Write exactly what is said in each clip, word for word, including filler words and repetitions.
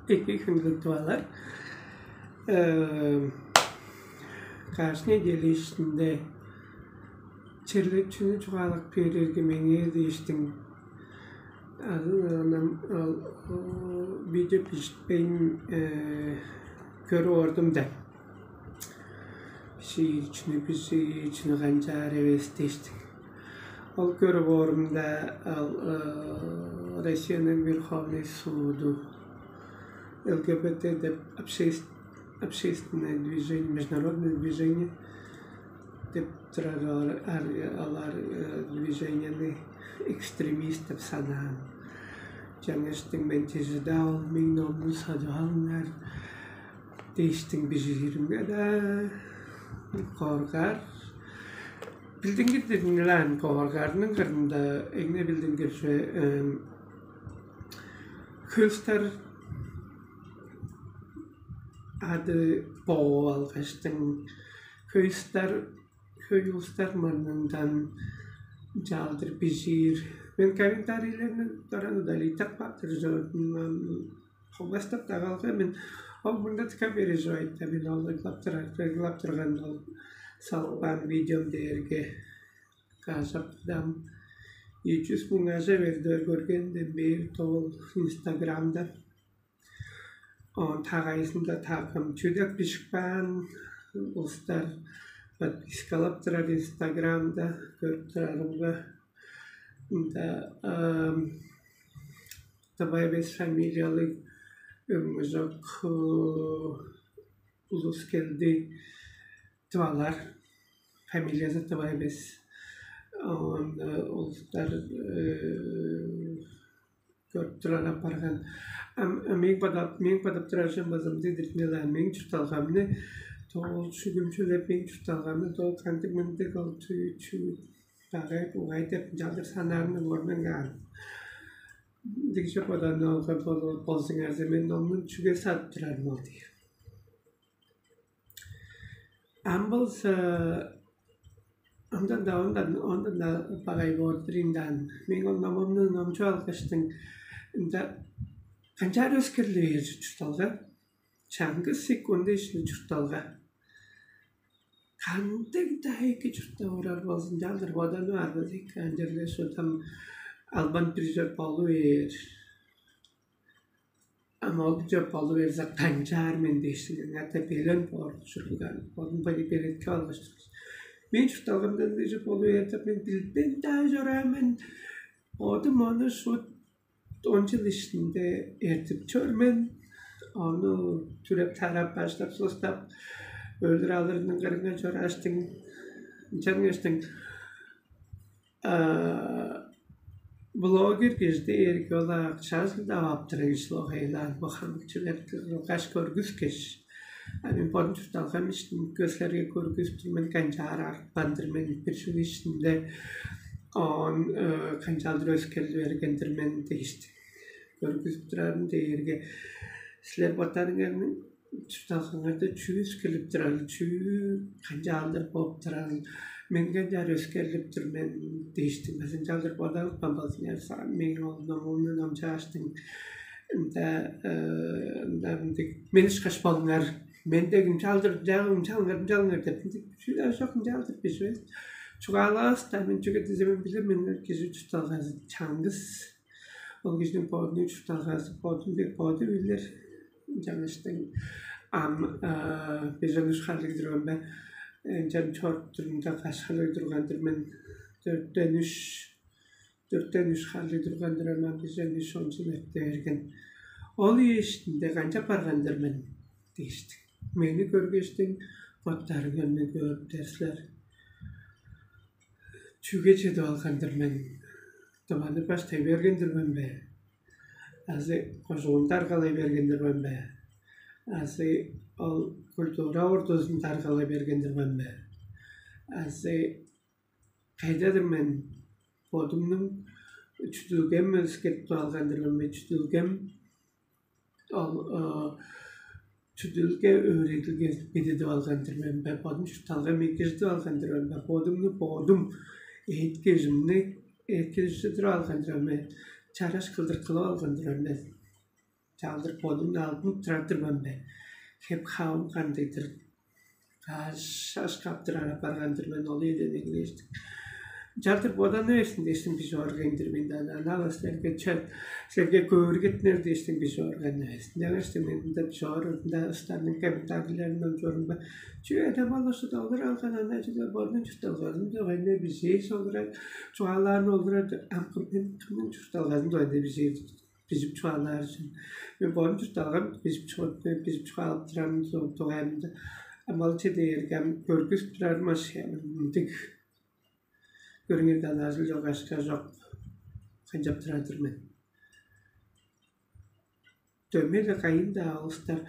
Эки хүндүлүг тывалар. Э, Каш неделя иштинде черле чүнү чугаалап бээрге меңээ дээштиң. Азы ынам ол видео бижитпейн көрүп ордум да. Шиир чүнү бижи, чүнү канчаар эвес дээштиң. Ол көрүп орумда ал Россияның Верховный суду ЛГБТ деп общественное движение, международное движение деп турар, алар движениени экстремист деп санаан. Жаңаштың мен тижиде ол миң номну садып алыңар дээштиң бижииримге да коргар. Билдингир дедиңилаан коргарның кырында эңне билдингир чүве хөлстер ады боо алгаштың хөлстер хөлстер мурнундан жалдыр бижиир. Мен комментарийлерни дораан удалить аппаптыр чордум. Хомастап дагалга мен ол мурнатка береживайт да мен ол ыглап турар ыглап турган ол салып каан видеом дээрге кажап дам ичүс муңажа бердер көргенден бээр тоол инстаграмда он тагайысында такым чүдек бишип каан улустар подпискалап турар инстаграмда көрүп турарымга мында Тывай бес фамилиялыг өңүжок улус келди. Тывалар фамилиязы Тывай бес. Оон улустар көрүп турар апарган. Мээң бодап мээң бодап турар чем базымды диртинелаан мээң чуртталгамны тоол шүгүмчүлеп мээң чуртталгамны тоол кандыг мындыг ол чүү чүү багай бугай деп ынчалдыр санаарны орнунгаан. Дигже боданып алган болзуңарза мен номнун чүге садып турарым ол дээр. Ам болза ондан да ондан ондан да багай боордур даан. Мең ол номумну номчуп алгаштың ында канчаар өскерли бээр чуртталга. Чаңгыс секунда ишли чуртталга. Кандыг-даа эки чурттап орар болзун, чалдыр боданып арбазы эки анчерле шудам албан бир чоп болу бээр. Ам ол бир чоп болу берзе, канчаар мен дээштиң аңарда белен боор ужурлуган. Бодун бари белетке алгаш. Мен чуртталгамдан бир чоп болу бээр деп мен билбейн-даа чораан мен. Бодум ону шут он чыл ишинде эртип чор мен. Ону түреп тарап баштап состап өлүр алырының кырынга чорааштың ынчангыштың блогер кижи дээрге ол акчаазын даваптыр ишил огайлаан бу хамчылар кылгаш көргүскеш. А мен бодум чуртталган иштин көслерге көргүстүр мен канчаар арыпкандыр мен бир жыл ишинде оон канчалдыр өскерли бергендир мен дегишти. Көргүзүп турарым дээрге силер боттарыңарның чуртталгаңарда чүү өскерлип турарыл, чүү канчаалдыр болуп турарыл, мен канчаар өскерлип тур мен дээштиң базынчалдыр бодалыпкан болзуңар саан мээң ол номумну номчааштың ында ында мындыг мен ышкаш болуңар, мен дег ынчалдыр ынчалыңар ынчалыңар деп чүү-даа чок ынчалдыр биживес. Чугаалаавыс-даа мен чүге дизе мен билир мен кижи чуртталгазы чаңгыс. Ол кижиниң бодунуң чуртталгазы бодун дег боду билир. Чаңгыштың ам бежен үш харлыг турган бе? Ынчан чоруп турумда каш харлыг турган-дыр мен? Дөрттен үш дөрттен үш харлыг турган-дыр ам бежен үш он жыл эрте берген. Ол ийи иштинде канчап барган-дыр мен дээштиң. Мени көргештиң боттарың эмне көрүптер силер. Чүге чедип алган-дыр мен? Дываны баштай берген-дир мен бе? Азы кожуунда аргалай берген-дир мен бе? Азы ол культура ордузунда аргалай берген-дир мен бе? Азы кайда-дыр мен бодумнуң чүдүлгем өскертип алган-дыр мен бе? Чүдүлгем ол чүдүлге өөредилге бедидип алган-дыр мен бе? Бодум чуртталгам экижидип алган-дыр мен бе? Бодумну бодум эът кежимни эът кежидип алган-дыр мен бе? Чараш кылдыр кылып алган-дыр мен бе? Чаалдыр бодумну алдын турар-дыр мен бе? Хеп-хавым кандыг-дыр? Каш ашкаптыр ара барган-дыр мен ол ийеден эгелээштиң. Чалдыр боданы берсин дээштиң бижип орган-дыр мен даан. Ана силерге чөп, силерге көөргетинер дээштиң бижип орган эвес. Ынчангаш мен мында бижип орурумда ыстарның комментарийлерин ынчорумда чүве эде болушу долур алган ана чүге бодунун чуртталгазын дөгенде бижээ солурар чугаалаан олурар ам кымның чуртталгазын дөгенде бижээ бижип чугаалаар чүве. Мен бодум чуртталгам бижип чугаалап турарым дугайында амал чедээрге ам көргүзүп турарым аш мындыг көрүңерге ана ажыл чок ашка чок канчап турар-дыр мен. Дөмей-ле кайын-даа улустар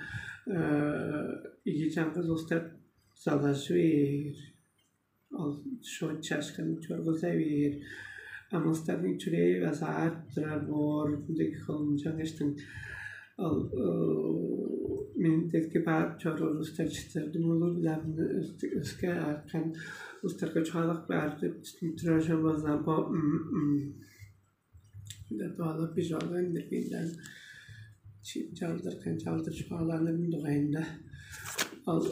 ийи чаңгыс улустар залажы бээр. Ол шуут чашкын чоргуза бээр. Амылстарның чүрээ база аарып турар боор ындыг холунчаңыштың ол мен дедки баар чоруур улустар чыттырдым улуг-ла өске арткан улустарга чугаалап баар деп турар чомбазам бо Дадуалап бижип алган-дыр бийден чалдырган чалдыр чугаалааннарның дугайында. Ол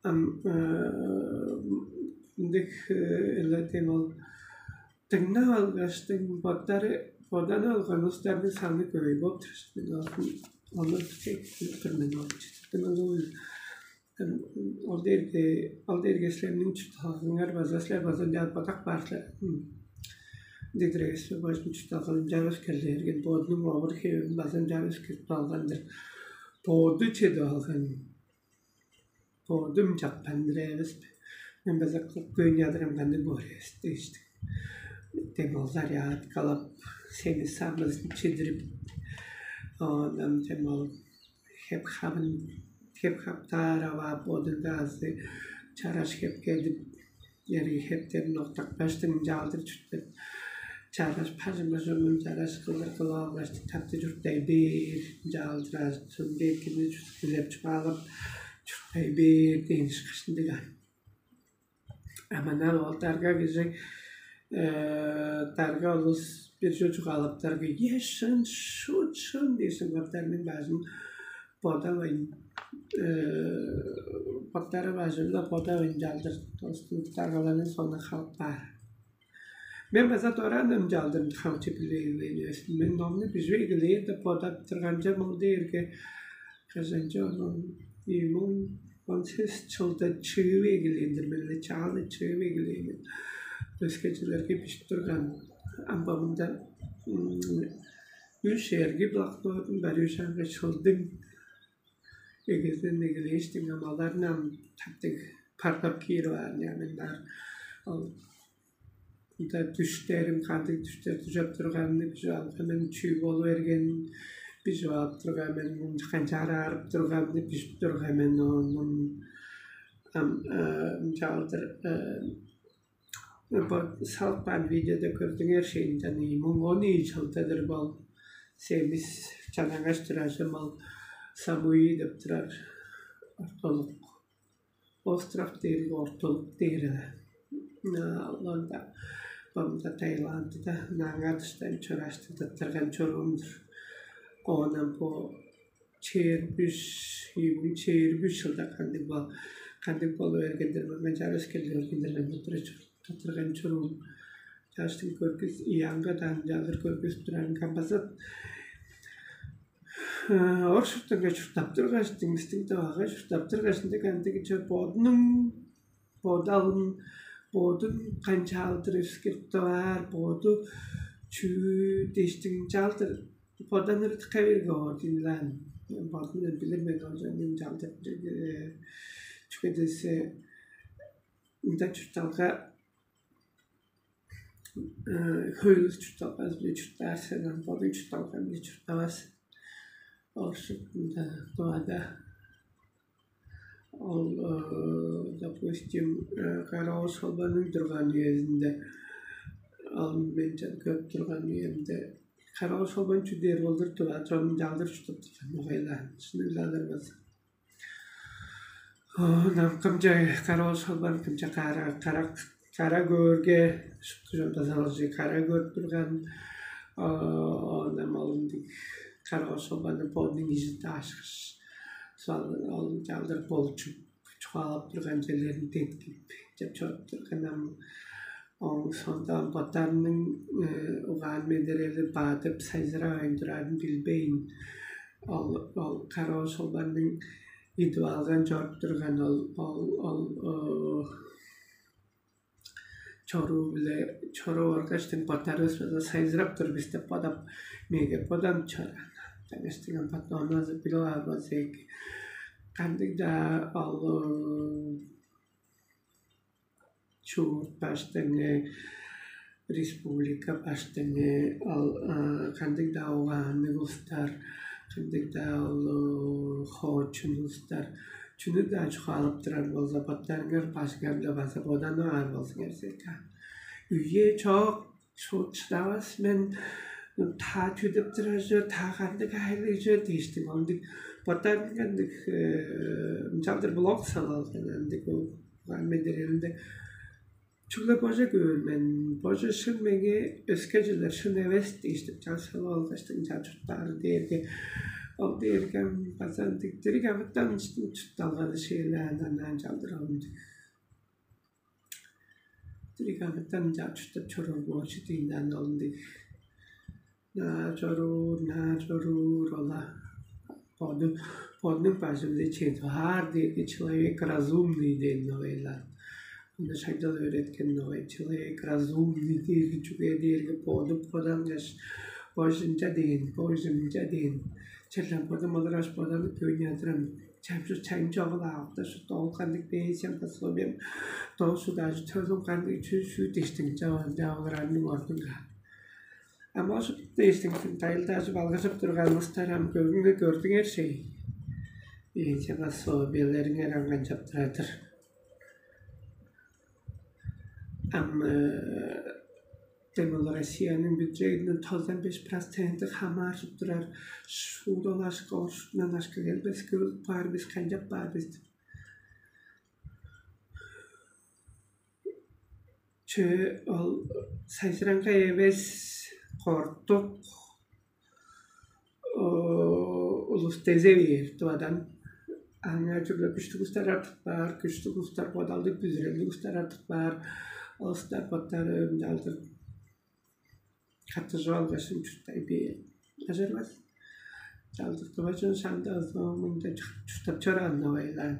ам ындыг эле дем ол дыңнап алгаштың боттары бодан алган улустарның саны көбөй болуп турар. Ону билип тур мен ол читирдим. Ол дээрге ол дээрге силерниң чуртталгаңар база силер база ынчаар бодап каар силер. Дидир эвес бе бажын чуртталган ынчаар өскерлээрген бодунуң овур хевин база ынчаар өскертип алган-дыр. Боду чедип алган. Бодум чапкан-дыр эвес бе? Мен база кылып көөн ядырам кандыг боор эвес дээштик. Дем ол зарядкалап, сени самызын чедирип, оон дем ол хеп-хабын хеп-хаптаар аваап, бодунга азы чараш хепкедип, эрги хептерин октапкаштың ынчаалдыр чүртпет. Чараш пажым-бажымын чараш кылдыр кылып алгаштың тапты чурттай бээр, ынчаалдыр азы сүмдээткини күзеп чугаалап чурттай бээр дээн ышкаш ындыг аан. А мынаар ол дарга кижи дарга улус бир чүве чугаалаптарга: «Е, шын, шуут шын» дээш, боттарының бажын бодавайн, боттары бажы-биле бодавайн чалдыр улустуң даргаларының соонда халып баар. Мен база дораан ынчалдыр хамчы билбейн эвес мен номну биживей килээр деп бодап турганча мыл дээрге кажанчы оон ийи муң он сес чылда чыып эгелээн-дир мен эле чаалы чыып эгелээн мен. Өскечелерге бижип турган амбамында үш эрги блокнотум бар үш аңгы чылдың эгезинен эгелээштиң амаларны ам таптыг парлап киирип аар мен аар ол Ында дүштерим кандыг дүштер дүжеп турганын бижип алган мен чүү болу бергенин бижип алып турган мен канчаар аарып турганын бижип турган мен оон ынчалдыр салып каан видеода көрдүңер шейинчен муң он ийи чылдадыр бол семис чанагаш турар ол самуи деп турар ортолук остров дээрге ортолук дээр оларда бамда Таиландыда нааңаа дыштан чораштыдыттырган чоруум-дур. Оонан бо чээрбиш ийимиң чээрбиш чылда кандыг бол кандыг болуп эргендер маңаа чараш келип эргендер мен тыттырган чоруум чаштың көргүс ыяңга даан чалыр көргүс турарын камбазат Оршуттуңга чурттап тургаш, дыңыстың тавага чурттап тургаш, ындыг андыгы чор бодунуң бодалын бодун канчаалдыр өскертип аар, боду чүү дештиң чаалдыр бодан ырытка берге оордуйлаан. Бодундан билир мен ол чалдыр чүге десе ында чуртталга хөйлүс чуртталгас биле чурттаар сен ам бодуң чуртталган биле чурттавас. Оршук мында дуада ол допустим караоол шолбанның турган үезинде ал мен көрүп турган үемде караоол шолбан чүдээр болдур тура чонун жалдыр чуртуп турган угайлаан шынныг-ла алырбаза Нам кымча кароол шалбан кымча кара кара кара көөрге шупту чонда салгыжы кара көрүп турган Оон ам ол ындыг кара ошолбаны бодунуң ижинде ашкыш, ол чалдыр болчуп, чугаалап турган черлерин деткип, деп чоруп турган ам. Ооң соонда боттарының угаан-медерели бадып, сайзыравайн турарын билбейн, ол, ол кара ошолбанның идип алган чоруп турган ол, ол, ол чоруу-биле чоруп оргаштың, боттарывыс база сайзырап тур бис деп бодап, меге бодан чораан. Дагыштың ампатоназы билип албазы эки. Кандыг-даа ол чурт баштыңы, республика баштыңы, ол кандыг-даа угаанныг улустар, кандыг-даа ол хоочун улустар, чүнү-даа чугаалап турар болза, боттарыңар бажыңар-ла база боданып аар болзуңар силерге. Үе чок, шуут шыдавас мен, та чүдеп турар чүве, та кандыг айлыг чүве дээштиң. Ондук боттарың кандыг ынчалдыр блок салып алган ындыг угаан-медерелинде. Чүгле боже көөр мен, боже шын меңээ өске чүлер шын эвес дээштип чалсалып алгаштың чаа чурттаары дээрге, ол дээрге база ындыг дириг амытан чуртталганы шээле анан чалдыр алымдыг. Дириг амытан чаа чурттап чоруур боочу дейн аны ол ындыг. Наа чоруур, наа чоруур ола. Боду, бодунуң бажывды чедип аар дээрге человек разумный дээн новелла. Ында шагдал өөреткен новелла человек разумный дээрге чүге дээрге боду бодангаш, божунча дээн, божунча дээн. Черлен бодум олураш бодан көөн ядырам. Чамчу чайым чогул аапта шут ол кандык бээсем басылбем. Доо шудажы төлүм кандык чүү чүү диштиң чаван чавыларның ордунга. Ам ол шут диштиң тайылдажып алгажып турганыңыздар ам көөгүңге көрдүңер шей. Бээсем басылбелериңер ам канчап турадыр. Ам демил Россияның бюджетинин тозан беш проценти хамааржып турар шуудалашка оршутунан ашка келбеске өлүп баар бис, канчап баар бис деп. Че ол сайжыраңга эвес кортук улус дезе бээр дывадан. Аңаа чүгле күштүг улустар артык баар, күштүг улустар бодалдыг бүзүрелдиг улустар артык баар. Улустар боттары ынчалдыр каттыжып алгашын чурттай бээр. Ажырбас. Чалдыктывачын шаанда ызыымында чурттап чораан новайлаан.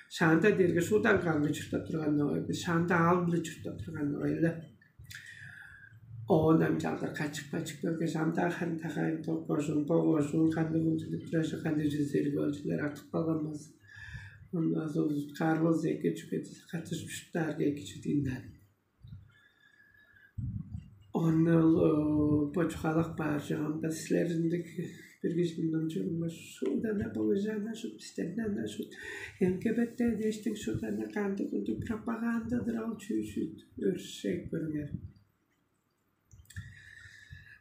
Шаанда дээрге шуудан каңгы чурттап турган новай, бис шаанда аалында чурттап турган новайлар. Оон ам чалдыр качып-качып келгеш, ам-даа харын-даа кайын кожуун, бо кожуун кандыг улчу деп турар чок, кандыг чүзериг ол чүлер артып калган болза. Ону азы узуткаар болза эки чүге катыш чурттаарга эки чүдүн даан. Ону ол бо чугаалап баар чогумда силер ындыг бир кижи мындан чуруңмаш, шуудана болужана шут, бистерден ана шут, МГБТ дээштиң шут ана кандыг ындыг пропагандадыр ол чүү-чүү өршээй көрүңер.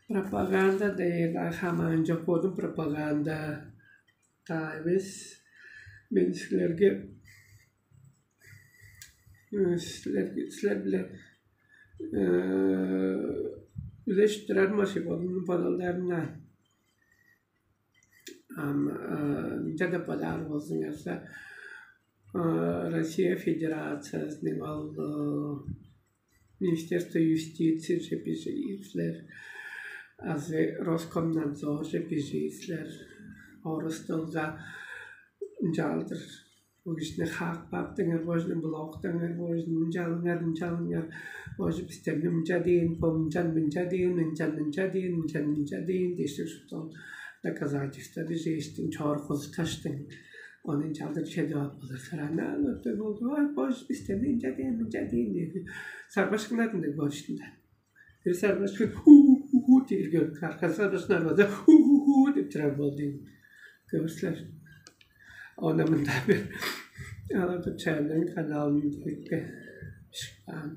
Пропаганда дээр хамаан чок бодум пропаганда та эвес. Мен силерге силерге силер биле үлешип турарым ошо бодумнуң бодалдарымна. Ам ынча деп бодаар болзуңарза, Россия Федерациясының ол Министерство юстиции же бижиир силер, азы Роскомнадзор же бижиир силер, орус дылга ынчалдыр бо кижини хаак баптыңар божун, блоктаңар божун, ынчалыңар, ынчалыңар, божу бистерни мынча дээн, бо мынчан мынча дээн, ынчан мынча дээн, ынчан мынча дээн дээштиг шупту ол доказательство бижээштиң, чоргузупташтың. Ону ынчалдыр чедип ап болур сарана өтө болду. Ой, божу бистерни ынча дээн, мынча дээн дээди. Сарбашкыннарында көрүштүнде. Бир сарбашкын уу-уу-уу дээрге арка сарбашкыннар база уу-уу-уу деп турар болду. Көрүсүлер. Ону мында бир алады чайның каналында бишкаан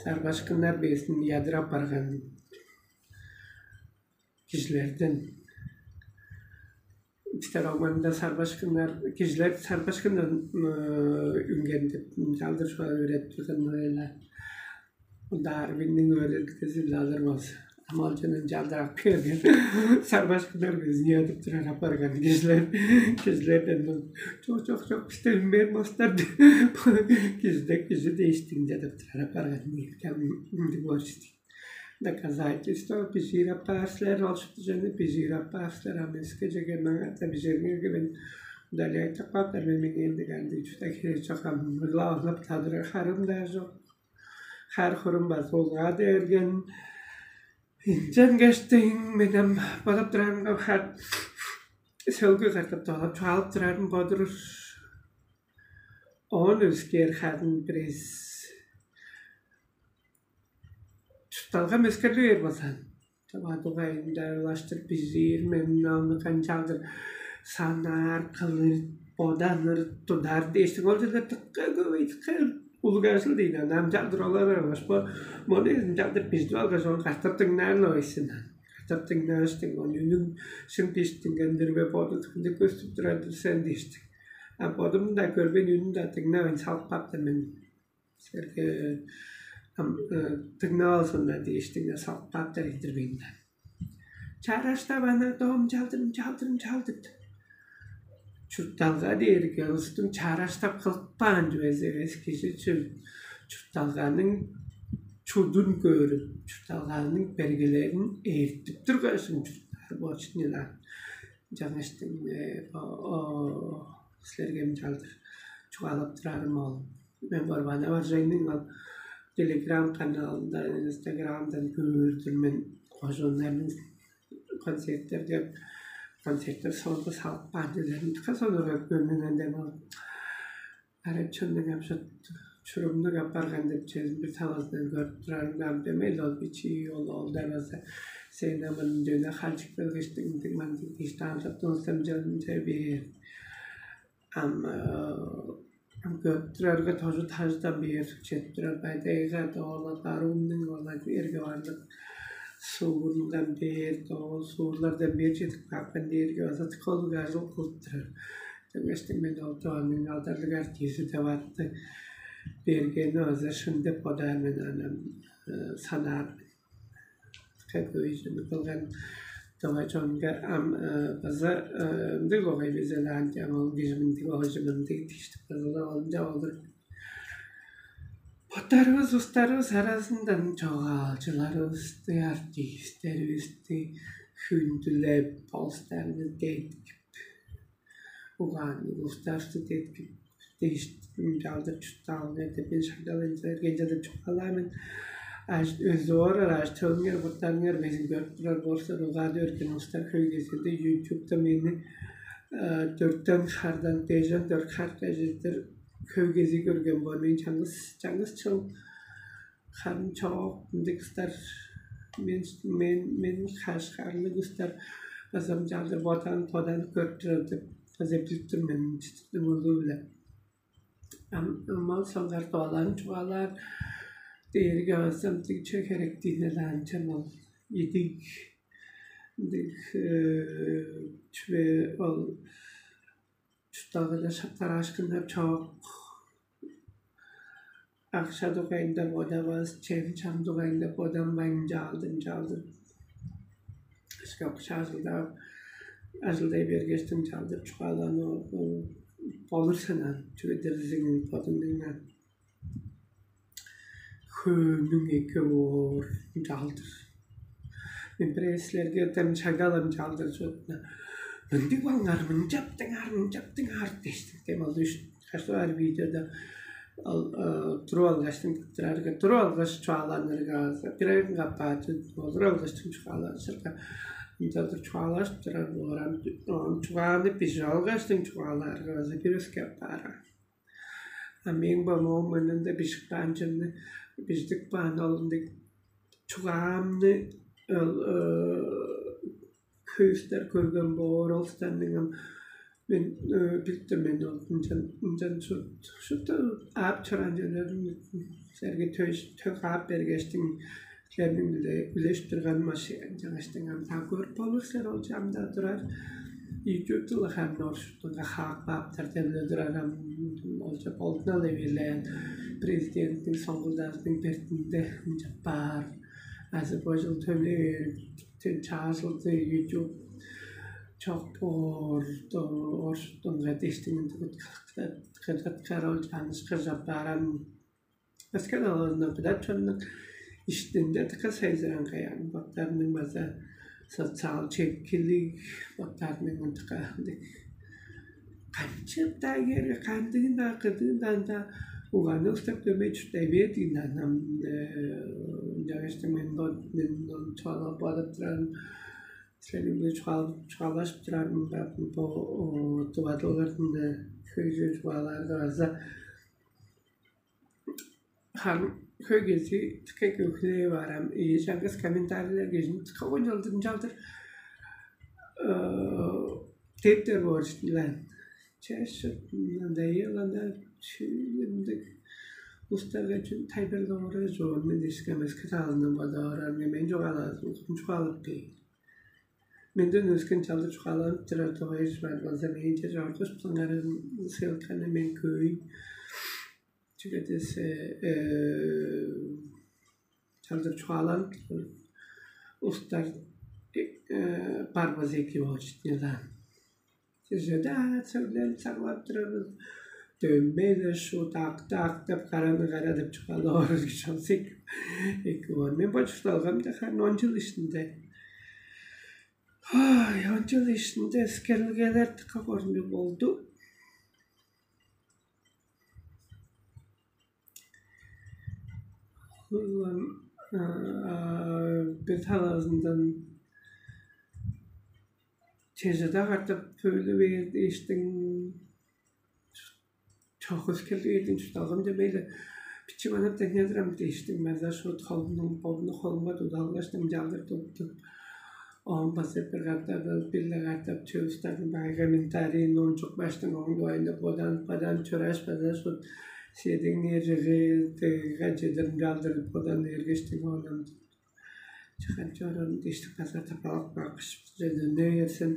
сарбашкыннар безин ядырап барган кижилерден. Бистер оманда сарбашкыннар, кижилер сарбашкындан үнген деп чалдыр шуга өөредип турган нойлар. Дарвинниң өөредилгези-биле алыр болза, Ол чонун чалдырап келген сарбашкыннар безин ядып турар апарган кижилер. Кижилерден: «Чок, чок, чок, бисте үнмээр мостар» деп, кижиде кижи дээштиң чадып турар апарган. Ындыг болчу. Доказательство бижиир апаар силер, ол шупту чонну бижиир апаар силер. Ам өске чеге маңаа-даа бижириңерге мен удаляйтып кааптар, мен меңээ ындыг андыг чута хире чок. Ам ыглап-ыглап тадырар харым-даа чок. Хар-хурум база улгады берген. Ынчан кештиң мен ам бодап турарымга, хар сөлгү катап долап чугаалап турарым бодур. Оон өскээр харын бирис чуртталгам өскерлип бээр болза, чамаа дугайында улаштыр бижиир мен, ону канчалдыр санаар, кылыр, боданыр, тудар дээштиң. Ол черлер дыка көп, дыка улуг ажыл дейн. Ам чалдыр олар аңаш бо мону эзин чалдыр бижип алгаш, ону катап дыңнаан ойсун. Катап дыңнааштың, ону үнүң шын диштингендир бе, боду кымды көстүп турар-дыр сен дээштиң. А бодум-даа көрбейн, үнүн-даа дыңнавайн салып каптым мен. Силерге ам дыңнап алзын-на дээштиң-не салып кааптар ийдир мен. Чараштап ана доом чалдырым, чалдырым, чалдырды. Чуртталга дээрге улустуң чараштап кылып каан чүвези эвес, кижи чүл чуртталганың чудун көрүп, чуртталганың бергелерин эртип тургаш, чурттаар болчун ыла. Жаңыштың силерге мынчалдыр чугаалап турарым ол. Мен Барбана Баржайның ол Telegram каналындан, Instagram-дан көөрдүр мен, кожууннарның концерттерге, концерттер соонда салып каан дилерин дыка сонургап көрнүңенден ол арабчанның апшат чурумнуг апарган деп чезин бир талазындан көрүп турарым ам демейли ол бичии ол оолдар база сен амын дөне халчык белгештиң мындыг мандыг дээш даалдап донсам жаным чай бээр. Ам көрүп турарга тожу тажыдан бээр чедип турар байдайга доолап арууңнуң олар эрге барлык суурундан бээр доол суурлардан бээр чедип каапкан дээрге база колуг ажыл кылып турар. Чаңгаштың мен ол чооннуң алдарлыг артизи деп атты бергени база шын деп бодаар мен анан санаар. Кыйжыны кылган дова чонга ам база ындыг огай безелаан чамал кижи мындыг оожу мындыг диштип кызыла онча болур. Боттарывыс устарывыс аразындан чогаалчыларывысты, артистеривисти хүндүлеп, болустарны деткип, угаанныг улустарывысты деткип, дээш, ынчалдыр чурттаалыңар деп мен шагдал ынча эргенче деп чугаалаар мен. Аш өзү орар аш төвүңер буттарыңар безин көрүп турар болсур угаады өрген улустар хөй кезиинде ютубта мени дөрттен хардан бежен дөрт харга чедир хөй кезии көрген боор мен чаңгыс чаңгыс чыл харын чоок ындыг кыстар мен мен мен хаш харлыг кыстар базам чалдыр бодан тодан көрүп турар деп база билип тур мен читирдим улуу биле. Ам ол соңгаар долан чугаалаар дээрге ынча херек диинелаанча ол идиг ындыг чүве ол чуртталгада шаптараашкыннар чоок акша дугайында бодавас, чем чам дугайында боданмайн чаалдын чаалдын. Ышкак шаажылдап ажылдай бергештиң чалдыр чугаалаан болур сен ан чүве дирзиң бодуңнуң хөөнүң эки боор чалдыр. Мен бирээ силерге тем шагалам чалдыр чуутна. Мындыг балыңар, мынчаптыңар, мынчаптыңар дештиң тем алды үш кашты бар видеода ал туруп алгаштың турарга, туруп алгаш чугааланырга, бирээң капааты олур алгаштың чугаалашырга ынчалдыр чугаалашып турар бооран чугааны бижип алгаштың чугаалаарга база бир өске апаар. А мээң бо моом мурнунда бижип каан чүвемни бижидип каан ол ындыг чугаамны ол хөй улустар көрген боор ол станныңам мен билип тур мен ол ынчан ынчан шупту аап чораан черлерин силерге тө каап бергештиң силерниң-биле үлешип турганым ошеган чаңгаштың ам таап көрүп болур силер ол чамдаа турар. Ютубтула харын оршуттунга хаак бааптар деп-ле турар ам олча болдунал эвирлээн президенттиң соңгулдаазының бертинде ынчап баар. азы бо чыл төлевээр, чаажылды YouTube чок боор, оршуттунга дээштиң ындыг кыргыткар ол чаныш кыржап бааран. Өске талазында кыдат чоннуң иштинде дыка сайзыраңгаян, боттарының база социал четкилиг, боттарының ындыка ындыг канчап-даа кээрге, кандыгын-даа, кыдыын-даа ында угаанныг устап дөмей чурттай бээр дийин анам. Ынчангаш мен мен чугаалап бодап турарым, силерниң биле чугаалашып турарым бо дубадылгырдында хөйжү чугаалаарга база харын хөй кези тыка көвүлээ барам. Ийи чаңгыс комментарийлер кежин тыка ойналдырынчалдыр дептер боор чүттүлээн. Чаша надоело да чүүлүндүг устарга чүн тайбырлоора жоон мен дишкемес кытаалынан бодоорарга мен чугаалаазын чугаалап бээр. Менден өскен чалдыр чугааланып турар дугайыш бар болза, мээңче чоргуш сыңарын ссылканы мен көйүн чүге дээсе чалдыр чугааланып турар устар бар болза эки болчу дилаан. Сиже-даа сөгленип саглап турарбыз. Дөмей-ле шуут акты-актап, караны кара деп чугаалап орар кижи болза эки. Эки боор. Мен бо чуртталгам-да харын он чыл ишинде. Ой, он чыл ишинде эскерилгелер тыка корнуг болду. Ылан бир талаазындан чежеде катап пөөлү бээр дээштиң, чогус келдигейдиң чуртталгам дөмей-ле бичип анап деңнедирем дээштиң. Мен-даа шуут холумнуң болуну холумга тудалгаш, дымчаалдыр туттум. Оон база бир катап бир-ле катап чөбүстарның багай комментарийин ончук баштың оон дугайында бодан бадан чорааш база шут сиэдиң эржиги дыгыга чедиринче алдырып бодан эргештиг оонан чыган чорун диштик база тапалак бакыш дөне берсин.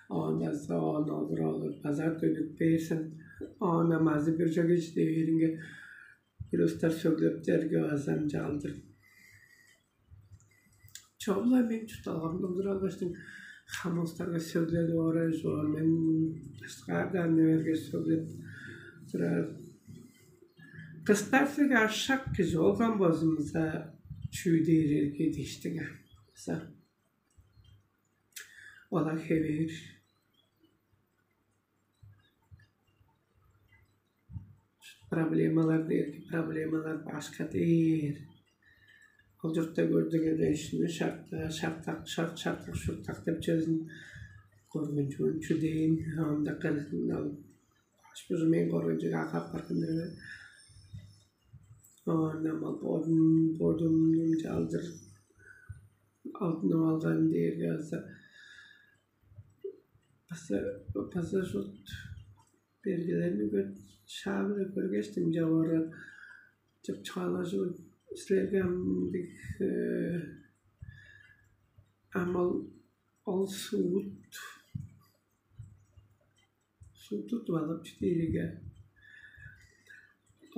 Оон база оон олур олур база дөнүп бээрсин. Оон амазы бир чөге чиде бээринге бир устар сөглеп дерге база ынчаалдыр. Чогула мен чуртталгам долдур алгаштың хамылыстарга сөгледип орай чуган мен башкаардаан эверге сөглеп турар. Кыстарсыг ашак кижи болган болзумза чүү дээрерге диштиң база ола хевээр. Проблемалар дээрге проблемалар башка дээр. Ол чуртта көрдүңер ишини шартак шартак шарт шартак шуртак деп чөзүн коргунчуун чүдээн анда кыргын алып баш бужу мен коргунчуга акап баргындырга оон ам ол бодун бодумнуң чалдыр алдынып алган дээрге база база база шут бергелерни шаап-ла көргештим чавары деп чугаалажып силерге ам мындыг ам ол ол суут суут тудуп алып чүдээрге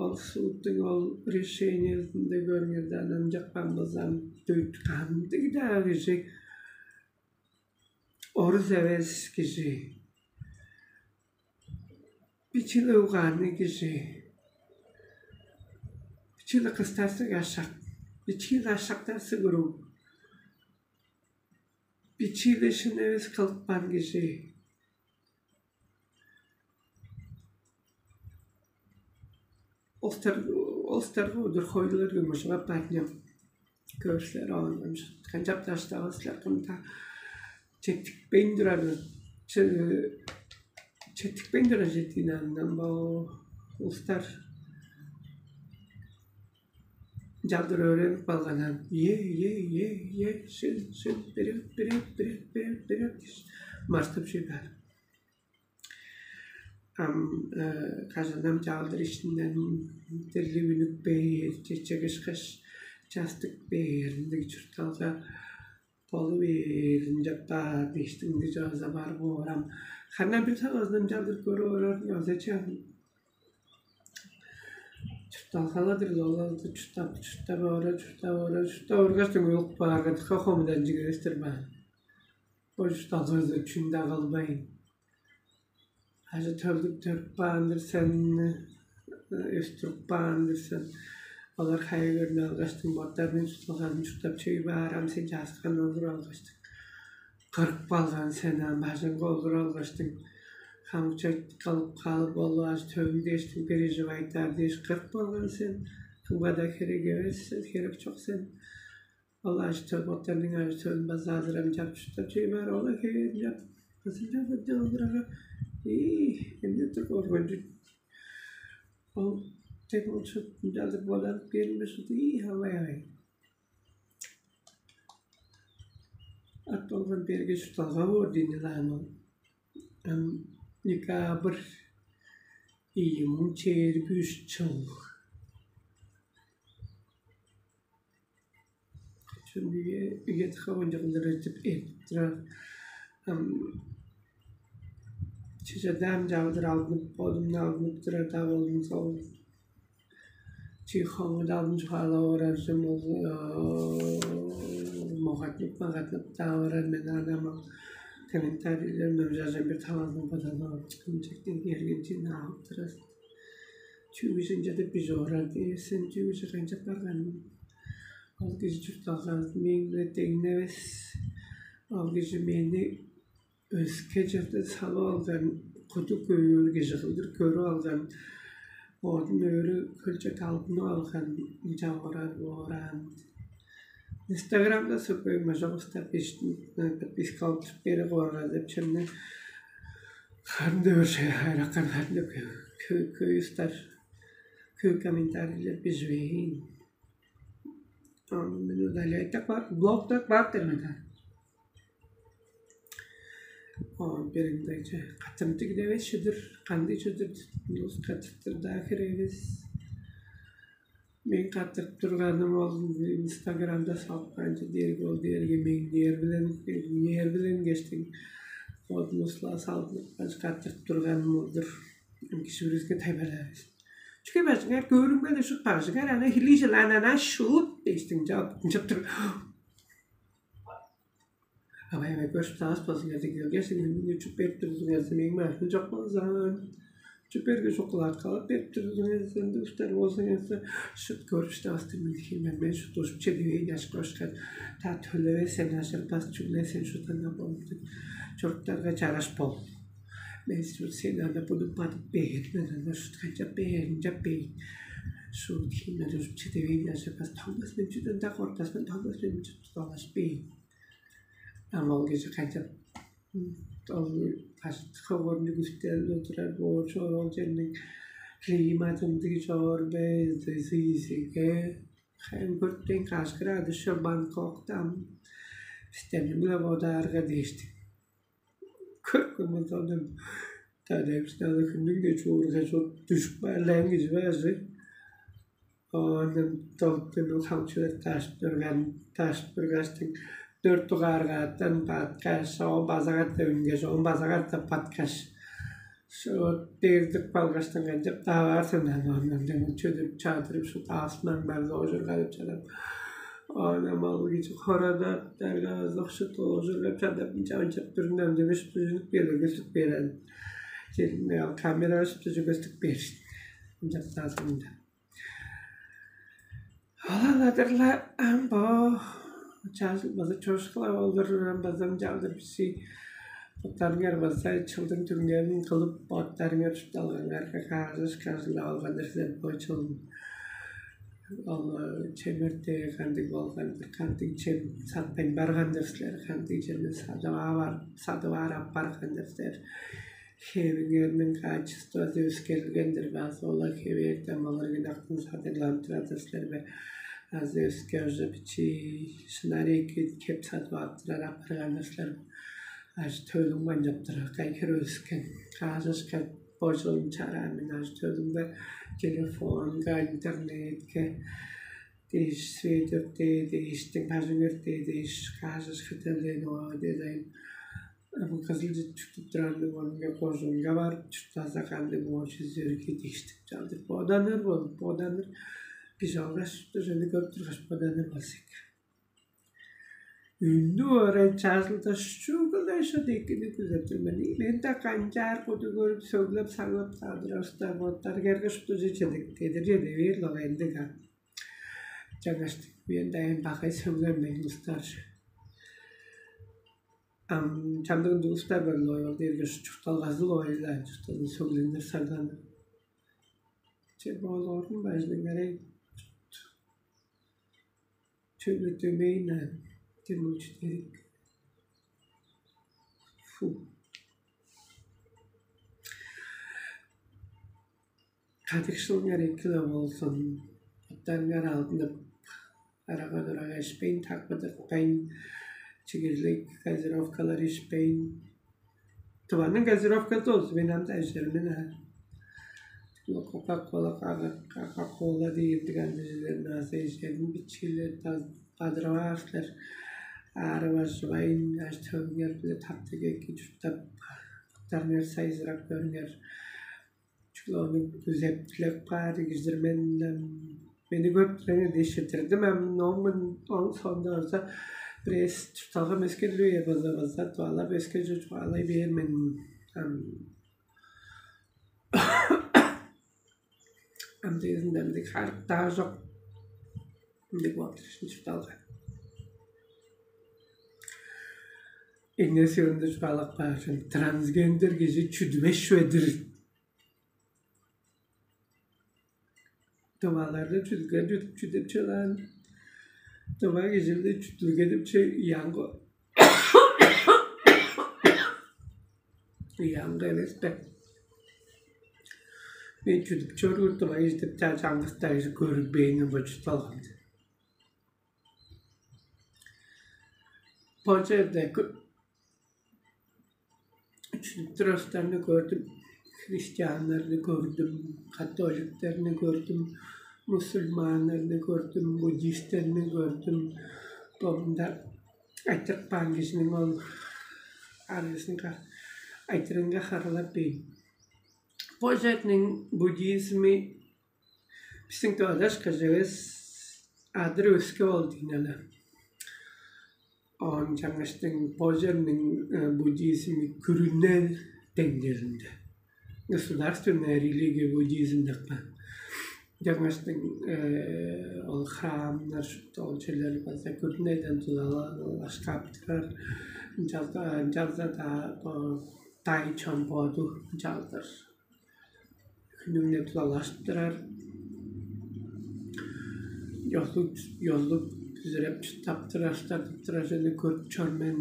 ол сууттуң ол решениезинде көрүңерде анан жакпан болзам кандыг-даа кижи орус эвес кижи, бичии-ле угаанныг кижи, бичии-ле кыстарсыг ашак, бичии-ле ашактарсыг уруг, бичии-ле шын эвес кылыпкан кижи. Олстар олстарга удур хойлулар көмүжүп аппаатынням. Көөрүслер оон канчап даштавас силер кымда четтикпейн турар четтикпейн турар жетиин андан бо улустар жалдыр өөренип калганан е е е е шил шил берет берет берет берет берет марстып шыйгаар. Ам кажанам чаалдыр иштинден дирли үнүп бээр, чечек ышкаш частык бээр ындыг чуртталга болу бээр ынчап-даа дээштиң ынча чооза бар боор ам. Хандан бир талазындан чалдыр көрүп орар озачаан. Чуртталгалар-дыр ол алды чурттап, чурттап ора, чурттап ора, чурттап оргаш, өлүп баарга, дыка хомуданчыг эвес-тир баан. Бо чуртталгазы чүнда калбайн. Ажы-төлдүг төрүп баан-дыр сен, өстүрүп баан-дыр сен. Олар хая көрнү алгаштың, боттарының чуртталгазын чурттап чөй баар, ам сен чааскан олур алгаштың. Кырып калган сен, ам бажыңга олур алгаштың. Хамча кылып калып, ол ажы-төлүң дээштиң, переживайтаар дээш кырып калган сен. Кымга-даа херек эвес сен, херек чок сен. Ол ажы-төл, боттарның ажы-төлүн база азырам чап чурттап чөй баар, ола хевээр чап. Базынча бырдыг олурага, ии, эмне тур коргончуг. Ол тек ол шут ынчалдыр бодалып беринмес шуду, ии, авай-авай. Ат болган берге чуртталга боор диини-лаан ол. Ам декабрь ийи муң чээрби үш чыл. Чүнүге үе хавынчыгылдыр этип эдип турар. Ам чижедаан чалдыр алдынып, бодумну алдынып турар-даа болдум сол. Чи хоңгуду алдын чугаалап ораржым ол могатнып-магатнып-даа орар. Мен анама комментарийлер мөмжажан бир талазын бодалап алып, кымчыктың эргинчиин алып турар. Чүвүжүнче деп бижип орар дээсен, чүвүжү канчап барганын. Ол кижи чуртталгазын мээң-биле деңневес. Ол кижи мени өске черден салып алган, куду көөр кижи кылдыр көрүп алган, оодун өрү хөлче талдынып алган, ынча орар боор аан. Инстаграмда сокой мажок устар биштин подписка алып бере коорга деп чемни харын дөөрше хайраккан харын деп көй устар көй комментарийлер биживейн. Ону мен удаляйта бар, блокта бар терминде. Оон бериңдайча катымдыг девес чыдыр, кандыг чыдыр улус катыптыр даа херевис. Мен катырып турганым ол инстаграмда салып каанчы дээрге ол дээрге меңнээр билен меңнээр билен кештиң. Бодун усла салдынып катырып турганым ол-дур. Кижи бүрүзге тайбалаар. Чүге бажыңар көөрүңбе деп шут бажыңар ана хилиже ланана шут дээштиң жап жап тур. Абай абай көрүп саас болзуңар дегелгеш, үнүн чуп берип турдуңар, мээң баартым жок болза. Чүп берге шоколад калып берип турдуңар, ынды уштар болзуңар, шут көрүп штаастыр мен хилмен мен шут ужуп чедивейн ашка ошкан. Та төлеве сен ажырбас чүгле сен шутана болуп чуруктарга чараш бол. Мен сен ана буну бадып бээр мен ана шут канчап бээрин жап бейн. Шут хилмен ужуп чедивейн ажырбас тоңмас мен чүден да кортас мен тоңмас мен чут долаш бейн. Ам ол кижи канчап ол ховурнуг үстелинде турар боор чоор ол черниң климатындыг чоор бе, изиге хайын көртен каш градус чор Бангкоктан. Бистен биле бодаарга дээштик. Көргөмүн сонун. Тадайбысталы хүннүң де чуурга чуруп дүжүп баарлаан кижи баажы. Оон долуптуну хамчылар таштырган, таштыргаштың дөрт дугааргааттан баткаш, оон база катап үнгеш, оон база катап баткаш. Шот бердик балгаштан канчап-даа баар сен оондан чөдүрүп чадырып шут аасмаң бар доожурга деп чадап. Оон амал кижи хорада дарга озокшу доожурга чадап ынча ынчап турундан демеш түзүнүп берип көстүп берен. Камера түзү көстүп беришти. Ынчап таасында. Ол-ла-дыр-ла ам бо чажыл база чоошкула болур, ам база ынчалдыр биши боттарыңар база чылдың түңнелин кылып, боттарыңар чуртталгаңарга каажыш кажылап алган-дыр силер бо чылын. Ол чемерде кандыг болган-дыр, кандыг чем сатпайн барган-дыр силер, кандыг чемни садып аар садып аар аппарган-дыр силер. Хевиңерниң качествозу өскерилген-дир база олар хевээрден олар ынактын садыгланып турар-дыр силер бе? Азы өске уже бичии шынар эки кеп садып ап турар апарган-дыр силер бе? Ажы төлүң манчап турар кайгыр өскен. Каажашка божуун чарааның ажы төлүң бар телефонга, интернетке дээш, свет өртээ дээштиң, бажың өртээ дээш, каажашка төлээн ооо дедайн. Ам кызыл чүктүп турарны онга кожунга барып чурттаза кандыг моочу зөрге дегиштип чалдыр боданыр болуп боданыр. Кижи алгаш чүктүжени көрүп тургаш боданыр болза экен. Үннү орай чажылдаш чүгле шыдыйкыны күзеп тур мен. Мен да канчаар куду көрүп, сөглеп, саңлап, таадырабыстар боттар кергеш, туже чедик дедир чеде бээр логайындыг а. Чаңгаш мен да эм багай сөглер мен устарже. Ам чамдыгын дулустар бер лой ол дээрге чуртталгазы лойлаан чуртталгын сөглендер сагдан. Че болорун бажының арай чөбүрдөмейн тимулчу дерик. Фу. Кадыкшылыңар экиле болзун. Оттарыңар алдынып, арага-дурага ишпейн, такпыдыртпайн, чигирлиг газировкалар ишпейн. Тываның газировкасы болзун, мен ам да ижермин а. Кока-кола, кока-кола диирдиг ам бижилерин аза ижерин бичиилер бадырып аашлар. Аарып ажывайн, аш-төвүңер биле таптыг эки чурттап, куттарыңар сайзырап көрүңер. Чүгле ону күзеп-дилеп каар кижи-дир мен. Мени көрүп тураңар дээш четтирдим. Ам номун оң соонда база бирээс чуртталгам өскерлү база база туалап өскежи чугаалай бээр мен. Ам ам дээринде ындыг харыктаа чок. Ындыг болуп турушун чуртталган. Эңнеси ында чугаалап каар трансгендер кижи чүдүвеш чүве-дир. Тываларны чүдүлген чүдүп чыдаан. Тыва кижилди чүдүлгедипче ыяңгы ыяңгы эвес бе? Мен чүдүп чоруур тыва кижи деп чаа чаңгыс-даа кижи көрүнбээнин бо чуртталган. Бо черде чүдүп турарыстарны көрдүм, христианнарны көрдүм, католиктерни көрдүм, мусульманнарны көрдүм, буддисттерни көрдүм. Бо мында айтырып каан кижиниң ол арызынга айтырынга харылап бээр. Бо черниң буддизми бистиң тыва чаш кыжывыс адыр өске болду ийин але. Оон чаңгаштың бо черниң буддизми күрүне деңнелинде. Государственная религия буддизм деп каан. Чаңгаштың ол храмнар шупту ол черлер база күрүнеден тузалашкап турар. Ынчалза-даа дай чон боду ынчалдыр хүнүң-не тулалаштырар. Ёзулуг, ёзулуг бүзүреп чурттап турар, чурттап турар чүвени көрүп чор мен.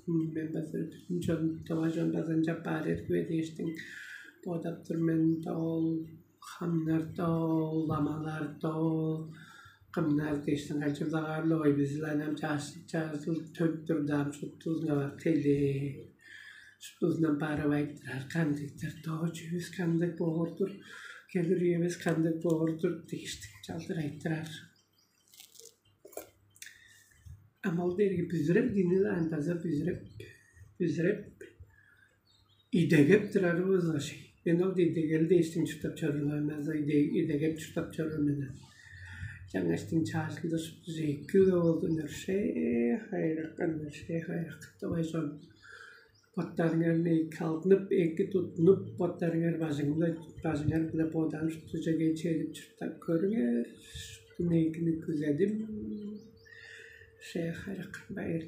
Мен база бүдүн чон, тыва чон база ынчап баар эрги бе дээштиң бодап тур мен. Ол хамнар-даа ол, ламалар-даа ол, кымнар дээштиң кайчы-биле ой бизил анам чааш чаажыл төнүп турда ам шуптузунга бар келээ. Шуптузундан барып айтырар, кандыктар доо чүвүс кандыг боор-дур, келир үевис кандыг боор-дур дээштиң чалдыр айтырар. Ам ол дээрге бүзүреп дини-лаан база бүзүреп, бүзүреп идегеп турарывыс оший. Мен ол идегел дээштиң чурттап чоруур мен азы идегеп чурттап чоруур мен. Чаңгаштың чаажылдыр шупту эки-ле болду, нөршээ хайракка, нөршээ хайракка тывай чон. Боттарыңарны эки алдынып, эки туттунуп, боттарыңар бажыңында бажыңар-биле бодаан шупту чеге чедип чурттап көрүңер. Шуптуну экини күзедим. Шээ хайракка байыр.